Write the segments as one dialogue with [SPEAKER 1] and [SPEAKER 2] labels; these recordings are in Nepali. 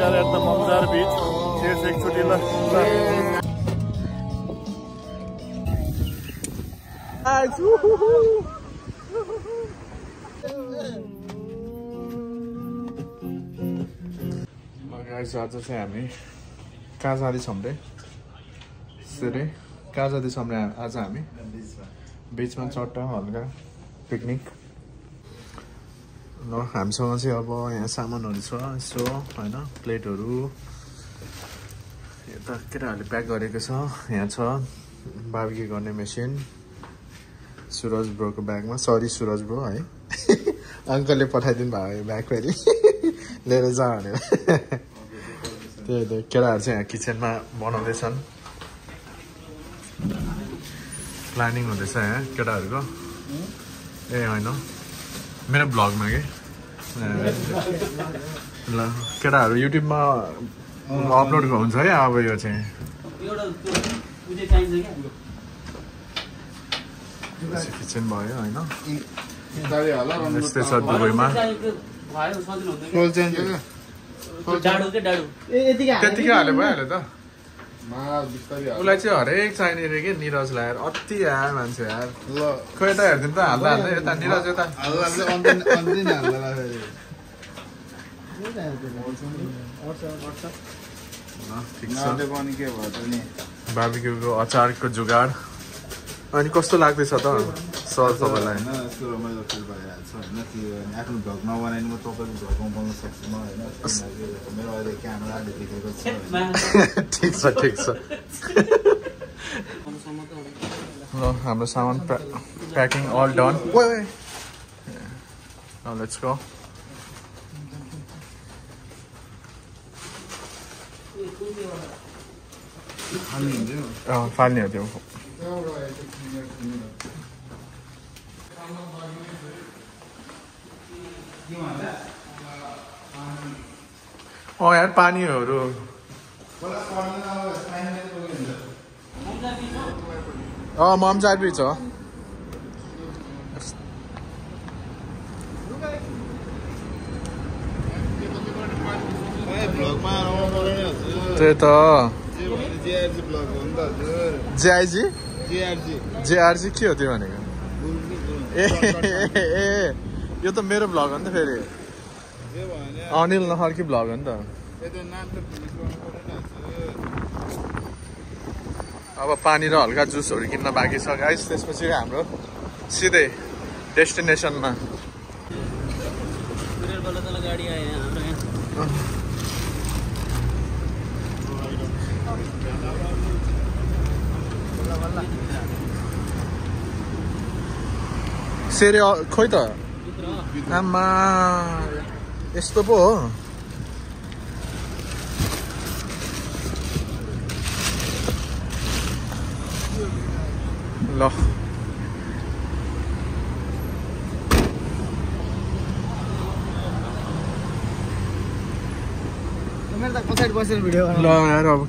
[SPEAKER 1] are at the Mamzar beach. Here's एकचोटी ल गाइस आज चाहिँ हामी कहाँ जाँदैछौँ रे सिरे कहाँ जाँदैछौँ रे आज हामी बीचमा चट्टा हल्का पिकनिक ल हामीसँग चाहिँ अब यहाँ सामानहरू छ यसो हैन प्लेटहरू यता केटाहरूले प्याक गरेको छ यहाँ छ बार्बिक्यु गर्ने मेसिन सुरज ब्रोको ब्यागमा सरी सुरज ब्रो है अङ्कलले पठाइदिनु भयो ब्याग फेरि लिएर जा भनेर त्यही त केटाहरू चाहिँ यहाँ किचनमा बनाउँदैछन् प्लानिङ हुँदैछ यहाँ केटाहरूको ए होइन मेरो ब्लगमा के ल केटाहरू युट्युबमा अपलोड हुन्छ है अब यो चाहिँ किचन भयो होइन यस्तै छ दुबईमा त्यतिकै हाल्यो भइहाल्यो त उसलाई चाहिँ हरेक चाहिने रे कि निरज लगाएर अति आयो मान्छे यार खोइ यता हेरिदिनु त हाल्दा हाल्दा यता निरज यता बार्बिक्युको अचारको जुगाड अनि कस्तो लाग्दैछ त सर तपाईँलाई
[SPEAKER 2] आफ्नो भ्लग नबनाइ म तपाईँको भ्लगमा बनाउन सक्छु म होइन मेरो अहिले क्यामेराले देखेको छ
[SPEAKER 1] ठिक छ ठिक छ ल हाम्रो सामान packing all done let's go फाल्ने हो त्यो यार पानीहरू ममजार बीच हो त्यही त जेआरजी के हो त्यो भनेको ए यो त मेरो भ्लग हो नि त फेरि अनिल नहरकी भ्लग हो नि त अब पानी र हल्का जुसहरू किन्न बाँकी छ गाइस त्यसपछि हाम्रो सिधै डेस्टिनेसनमा सेरे खोइ त आमा यस्तो पो हो ल ल यार अब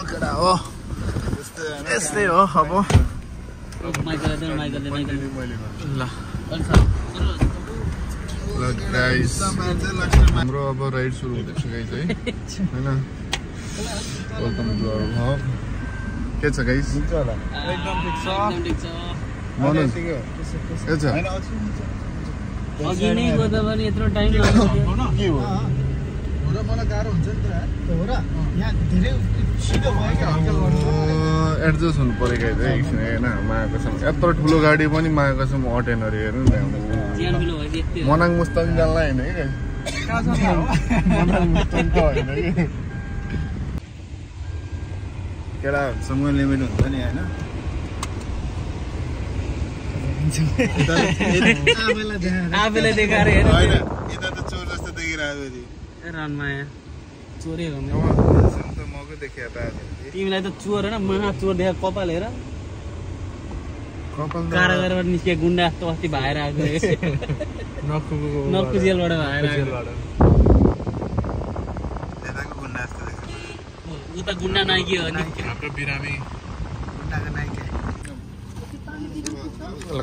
[SPEAKER 1] केटा हो यस्तै हो अब हाम्रो अब राइड सुरु हुँदैछ गाइस है होइन वेलकम टु आवर भ्लग के छ गाइस एकदम ठिक छ मनोज के छ
[SPEAKER 3] अघि नै गर्दा पनि यत्रो टाइम लाग्यो
[SPEAKER 1] के हो मलाई गाह्रो हुन्छ नि त हो र यहाँ धेरै छिटो भयो के हल्का
[SPEAKER 2] एडजस्ट हुनु पऱ्यो गाइस है एकछिन होइन मायाको कसम यत्रो ठुलो गाडी पनि मायाको कसम अटेन अरे हेर्नु न मनाङ मुस्ताङ जान्ला होइन है मनाङ मुस्ताङ त होइन कि केटाहरूसँग लिमिट हुन्छ नि होइन
[SPEAKER 3] आफैलाई देखाएर हेर
[SPEAKER 2] होइन यता त चोर जस्तो देखिरहेको
[SPEAKER 3] रनमाया चोरै हो
[SPEAKER 2] मको देखिया त
[SPEAKER 3] तिमीलाई त चोर होइन महा चोर देखा कपाल हेर कारागारबाट निस्के गुन्डा जस्तो अस्ति भाएर आएको नक्कु जेलबाट भाएर उता गुन्डा नाइकी हो नि
[SPEAKER 1] हाम्रो बिरामी गुन्डाको Nike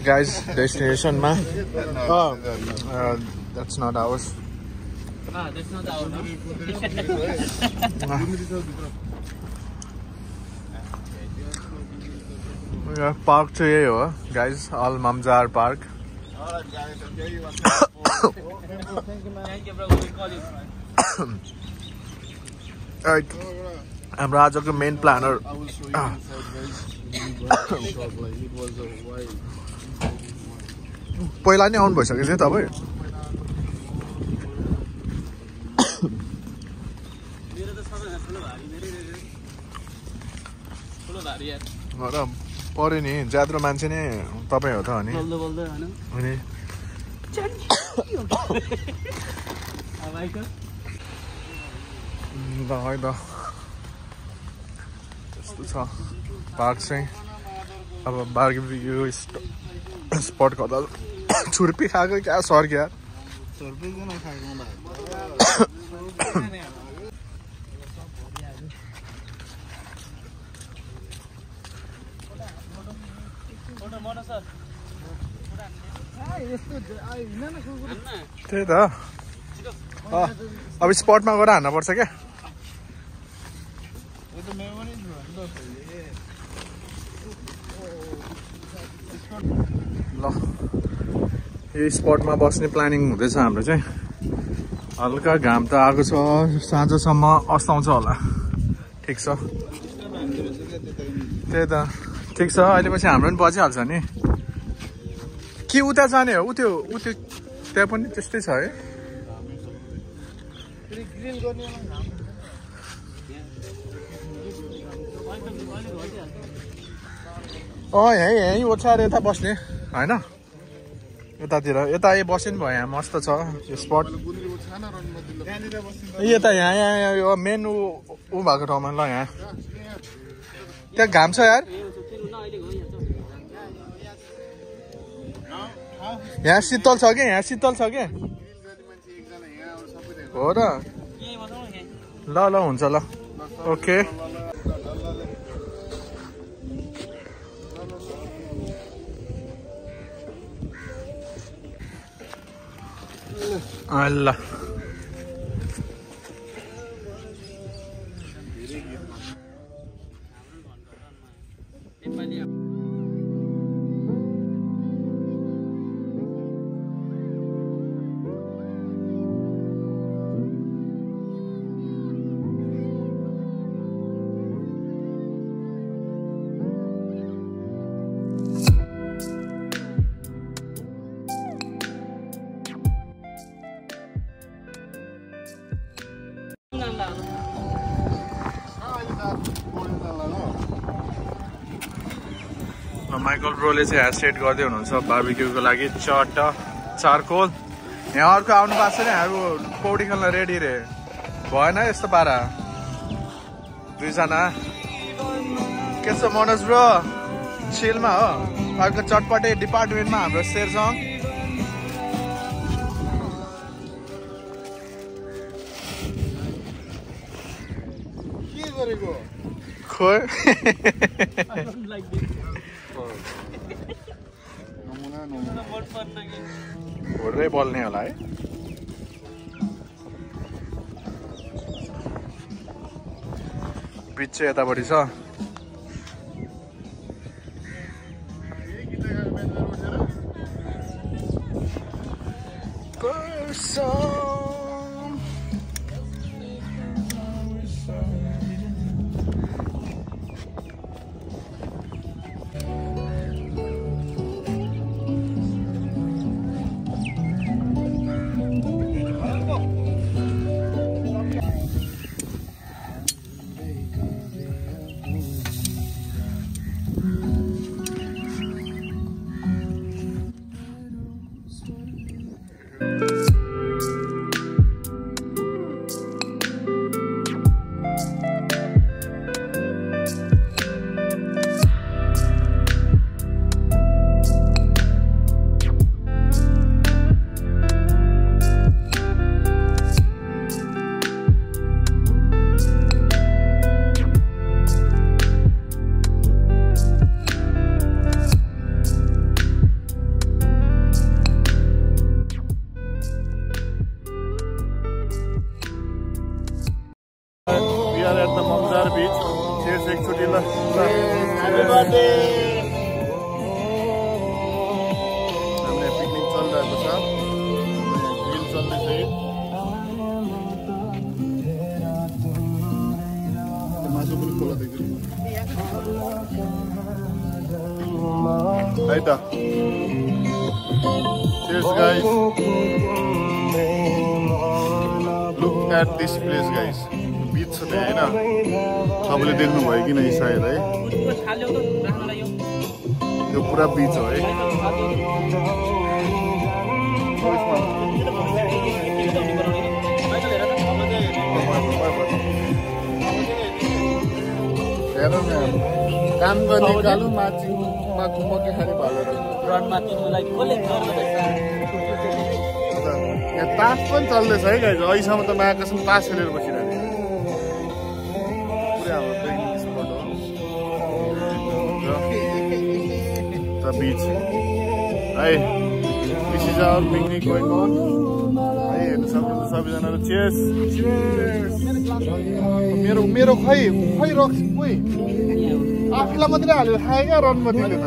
[SPEAKER 1] guys, destination ma. Oh, that's not ours.
[SPEAKER 3] That's not our no?
[SPEAKER 1] Park चाहिँ यही हो गाइज अल ममजार पार्क हाम्रो आजको मेन प्लानर पहिला नै आउनु भइसक्यो चाहिँ तपाईँ पऱ्यो नि ज्याद्रो मान्छे नै तपाईँ हो त अनि अनि है त त्यस्तो छ पार्क चाहिँ अब बार्बिक्यू स्पट गर्दा छुर्पी खाएको क्या सर्क्या त्यही त अब स्पटमा गएर हान्न पर्छ क्या ल यो स्पटमा बस्ने प्लानिङ हुँदैछ हाम्रो चाहिँ हल्का घाम त आएको छ साँझसम्म अस्ताउँछ होला ठिक छ त्यही त ठिक छ अहिले पछि हाम्रो पनि बचिहाल्छ नि के उता जाने हो उ त्यो त्यहाँ पनि त्यस्तै छ है यहीँ ओछ्याएर यता बस्ने होइन यतातिर यता बस्यो नि भयो यहाँ मस्त छ यो स्पट यता यहाँ यो मेन ऊ भएको ठाउँमा ल यहाँ त्यहाँ घाम छ यार यहाँ शीतल छ क्या हो र ल हुन्छ ल ओके ल माइकल ब्रोले चाहिँ हेयर सेट गर्दै हुनुहुन्छ बार्बिक्यूको लागि चारकोल यहाँ अर्को आउनु भएको छ नि हाम्रो पौडी खेल्न रेडी रे भएन यस्तो पारा दुईजना के छ मनोज ब्रो चिलमा हो अर्को चटपटे डिपार्टमेन्टमा हाम्रो शेरसङ
[SPEAKER 2] के गरेको
[SPEAKER 1] खोइ घोड्दै बोल्ने होला है बिच चाहिँ यतापट्टि छ
[SPEAKER 2] है त Cheers guys. Look at this place guys. Beach छ त्यहाँ हैन तपाईले देख्नु भयो कि नै सायद है यो पुरा बीच हो है काम गर्ने कालु माथि मके खाने भयो यहाँ तास पनि चल्दैछ है गाइज अहिलेसम्म त माया कसम तास खेलेर बसिरहेको पुरै हाम्रो पिकनिक स्पट हो the beach है this is our picnic going on है हेर्नु सक्नुहुन्छ सबैजनाले cheers मेरो खै रक्स कोही आफूलाई मात्रै हालेर खाए क्या रनमतीले त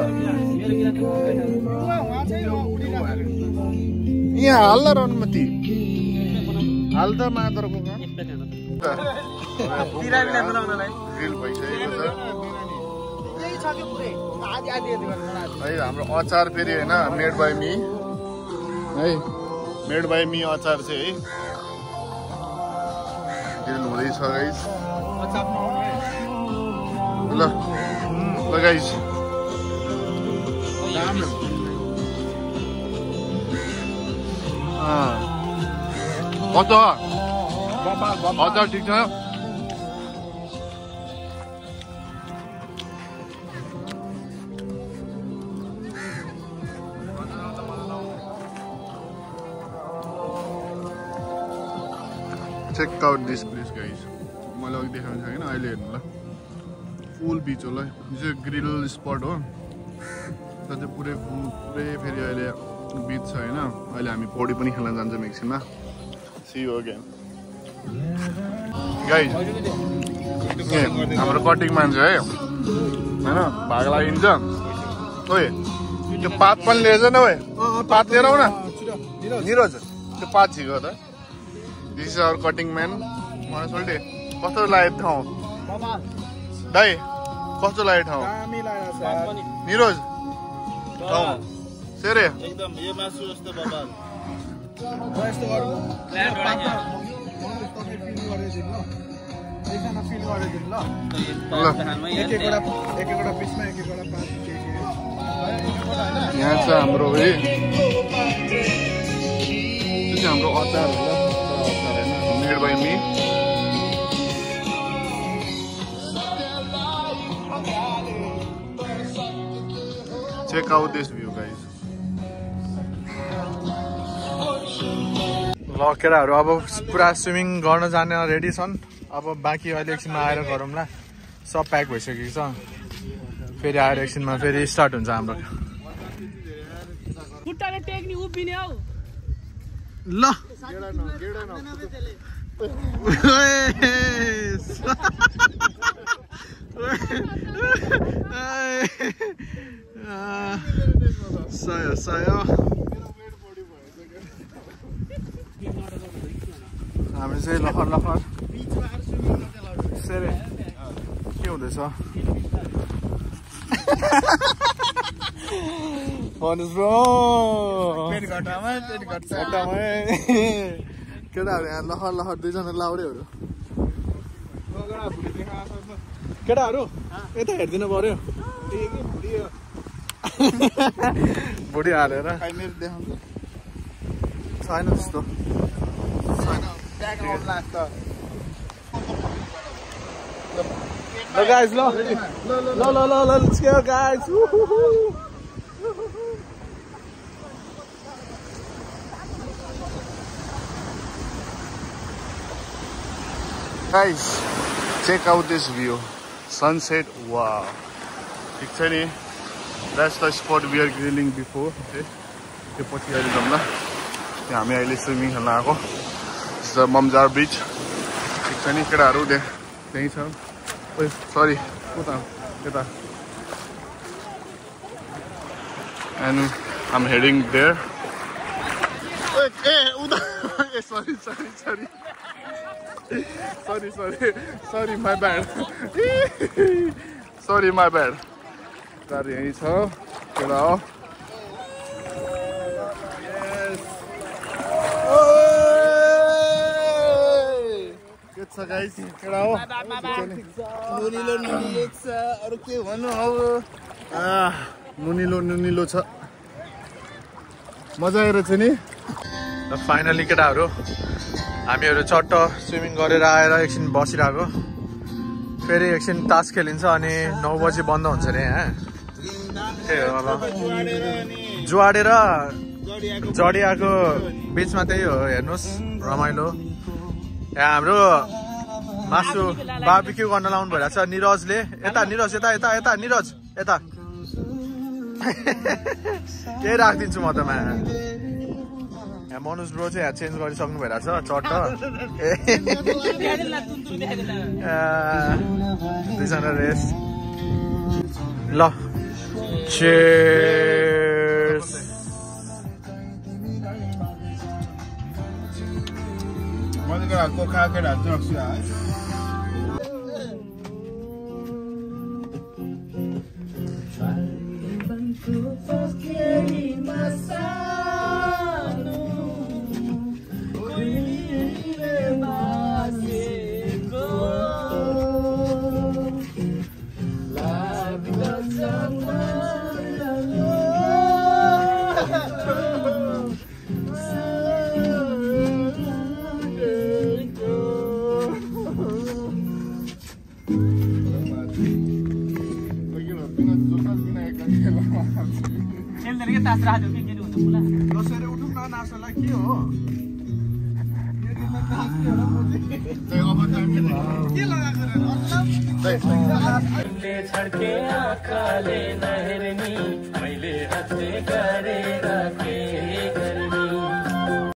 [SPEAKER 2] यहाँ हाल्दा रनमती हाल्दा मादरको ग्रिल भइसकेको छ है हाम्रो अचार फेरि होइन मेड बाई मी है मेड बाई मी अचार चाहिँ है ग्रिल हुँदैछ गाइस ल गाइस अचार ठिक छ check out this place guys मैले अघि देखाउनु छैन अहिले हेर्नु ल फुल बीच हो ल यो चाहिँ ग्रिल स्पट हो त्यो चाहिँ पुरै फेरि अहिले बीच छ हैन अहिले हामी पौडी पनि खेल्न जान्छौँ एकछिनमा see you again गाइस हाम्रो कटिङ मान्छे है हैन भाग लागिन्छ ओए त्यो पात पनि लिएछ न ओए पात लिएर आउ न निरज त्यो पात छिगो त This is our cutting man. Mana solte. Kasto layo ठाउँ दाइ कस्तो लाग्यो ठाउँ निरोज ठाउँ सेरे
[SPEAKER 1] एकदम यो मासु जस्तो बबाल
[SPEAKER 2] यहाँ छ हाम्रो है त्यो चाहिँ हाम्रो अचार हो made by me check out this view guys
[SPEAKER 1] ल केटाहरु अब पुरा स्विमिङ गर्न जाने रेडी छन् अब बाँकी अहिले एकछिनमा आएर गरौँला सब प्याक भइसकेको छ फेरि आएर एकछिनमा फेरि स्टार्ट हुन्छ हाम्रो
[SPEAKER 3] खुट्टाले टेक्नी उभिने हौ
[SPEAKER 1] ल सयो हामी चाहिँ लखर लखर सेरे के हुँदैछ भन्नुहोस् ब्रो केटाहरू यहाँ लखर लखर दुईजना लाउडेहरू केटाहरू यता हेरिदिनु पर्यो बुढी हालेर छैन त्यस्तो ल गाइस ल let's go guys
[SPEAKER 2] guys check out this view sunset wow ठीक छ नि that's the spot we are grilling before okay त्यो पछि अहिले जाऊँ ल यहाँ हामी अहिले स्विमिङ खेल्न आएको ममजार बीच ठीक छ नि केटाहरू त्यही छ ओइ सरी उता यता and I'm heading there उता sorry my bad sorry my bad car यही छ केटा हो स्वागत छ गाइस केडा हो नुनिलो नुनिलो छ अरु के भन्नु अब नुनिलो छ मजा आइरहेछ नि
[SPEAKER 1] फाइनली केटाहरू हामीहरू चट्ट स्विमिङ गरेर आएर एकछिन बसिरहेको फेरि एकछिन तास खेलिन्छ अनि 9 बजी बन्द हुन्छ अरे यहाँ जुवाडेर जडियाको बिचमा त्यही हो हेर्नुहोस् रमाइलो यहाँ हाम्रो मासु बार्बिक्यू गर्न लाउनु भइरहेको छ निरजले यता निरज यता यता यता निरज यता केही राखिदिन्छु म त यहाँ मनोज ब्रो चाहिँ यहाँ चेन्ज गरिसक्नु भइरहेको छ चट्ट दुईजना रेस ल cheers
[SPEAKER 2] मजाको कोखा केडा जक्छु है
[SPEAKER 3] तास राख्यो के हुन्छ पुला
[SPEAKER 1] कसरी उठौँ न नास्तालाई के हो
[SPEAKER 3] छड्के आँखाले नहेर्नी मैले हत्ते गरेर के